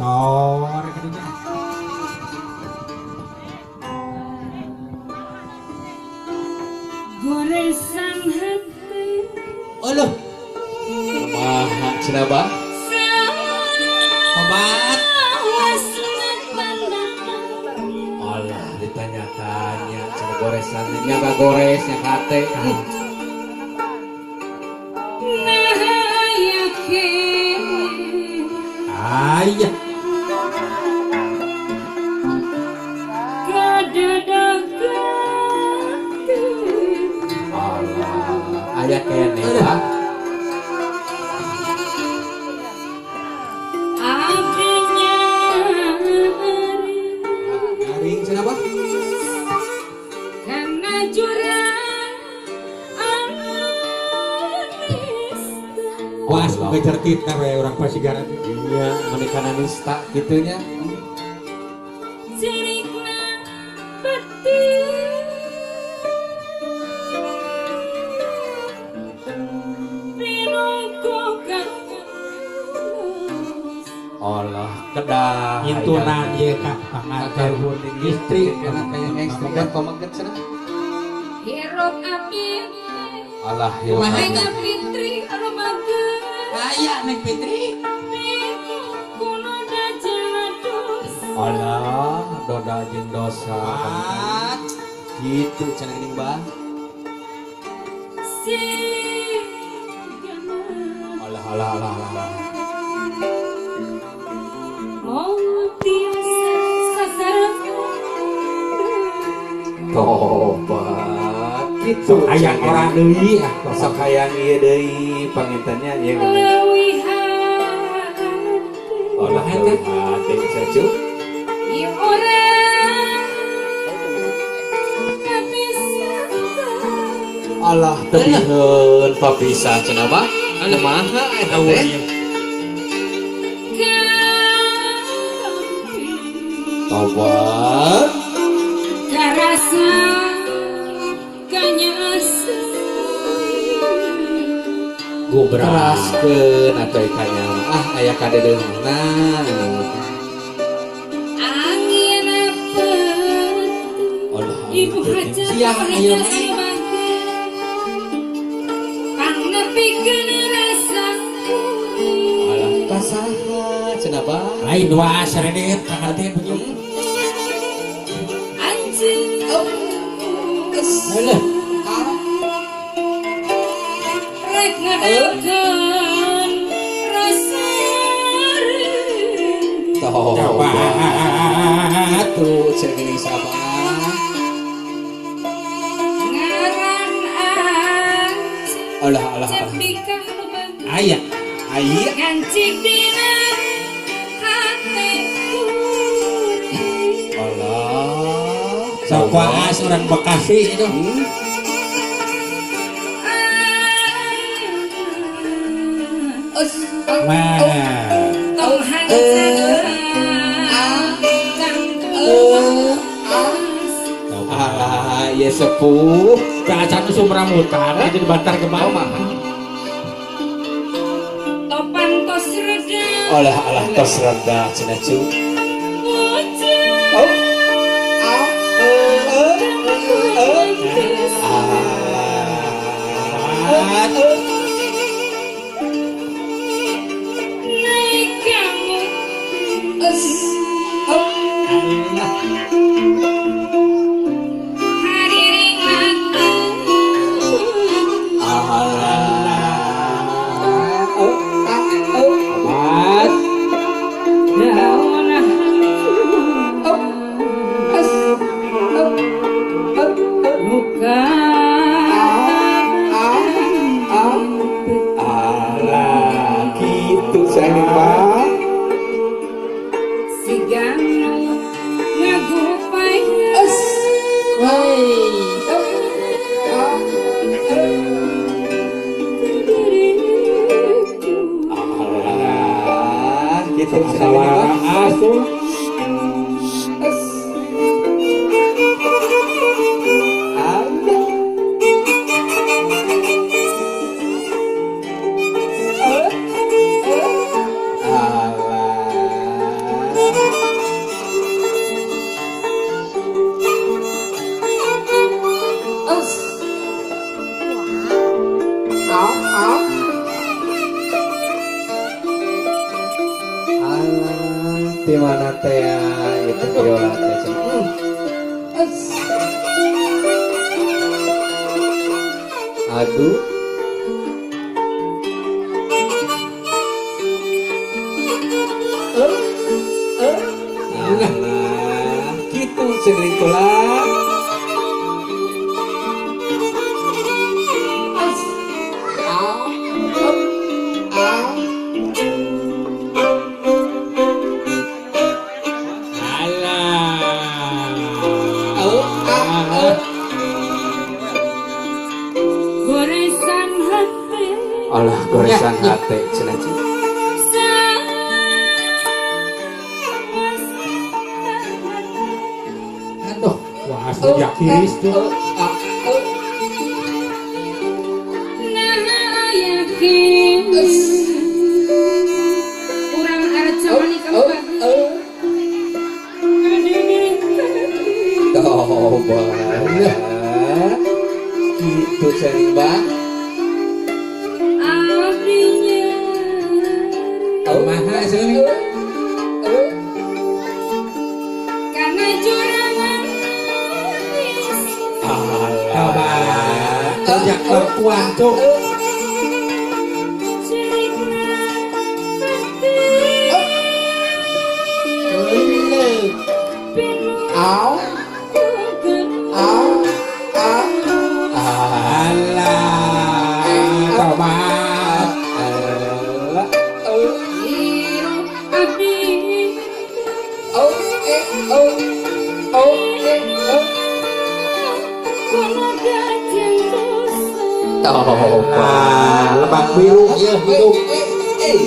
Sor kadinya. Goresan hati. Aduh, Kumaha cenah bah? Tobat. Alah ditanya-tanya cenah goresan nya gores nya hate. Ayah. Alah, aya keneh bah. Garing cenah bah. Karena jurang Was ngecertit we urang pasigaran. Iya, menikah nista kitu nya. Cerikna peti Pinoko kakus Allah kedah. Intunan ye ka panganten istri kena istri kan pameget cenah. Hiruk api Alah hirup Kumaha api. Neng Fitri rumageun Aya Neng Fitri. Kuno dajaladus Alah, doda jeung dosa. Tobat. Gitu cenah geuning bah. Alah alah alah alah. Tobat. Gitu Hayang orang deui ah. Sok hayang ieu deui pangintennya ieu geuning. Alah leuwih hate cenah cu. Alah tebiheun papisah cenah bah. Kumaha eta teh? Tobat. Karasa kanyasa Gubrak. Keraskeun atuh ikannya ah aya kadeudeuhna. Angin peti Alah Ibu hajar Siang ayeuna. Pangnepikeun rasa Alah kasaha cenah bah. Lain was redet panganten begitu. Anjeun Alah, rek ngadakeun rasa rindu Tobat. Tobat. Tuh cenah geuning sabar. Ngaran anjeun Alah alah alah. Cepika nu bagus Aya. Aya Ngancik dina hate Allah. Sok waas urang Bekasi itu. Nah, Tong hancakeun Alah, ieu sepuh. Acan usum rambutan itu di Bantar Gebang. Kumaha? Topan tos reda Alah alah tos reda cenah cu. Hujan Oh. Ah, eh, eh, eh. Alah. Naik kamu Hariring mata Alah. Oh, ah, oh. Tobat. Daun hancur Luka Alah, gitu cenah Pak. Siganu ngagupaya Diriku Alah, gitu cenah Sawara Pak. asuh. Alah. Alah. Di mana teh ya, itu biola teh cenah. Es. Aduh. Alah, gitu sering tulang. As. Au. Up. Au. Alah. Au. Ah. Au. Goresan hati. Alah, goresan hati cenah cing. Aduh, wah sejak kiris tuh. Ah, au. Nah yakin urang arca manika. Au. Au. Coba. Gitu sering bang. Abdinya. Kumaha sering? Karena jurangan. Coba. Sejak perempuan tuh. Cerita hati. Au. Au. Au. Alah. Coba. Alah. Au. Abdi. Au. Eh. Au. Au. Eh. Au. Kono gajeng dosa. Coba. Ah, lebak biru ya hidup. Eh. Eh.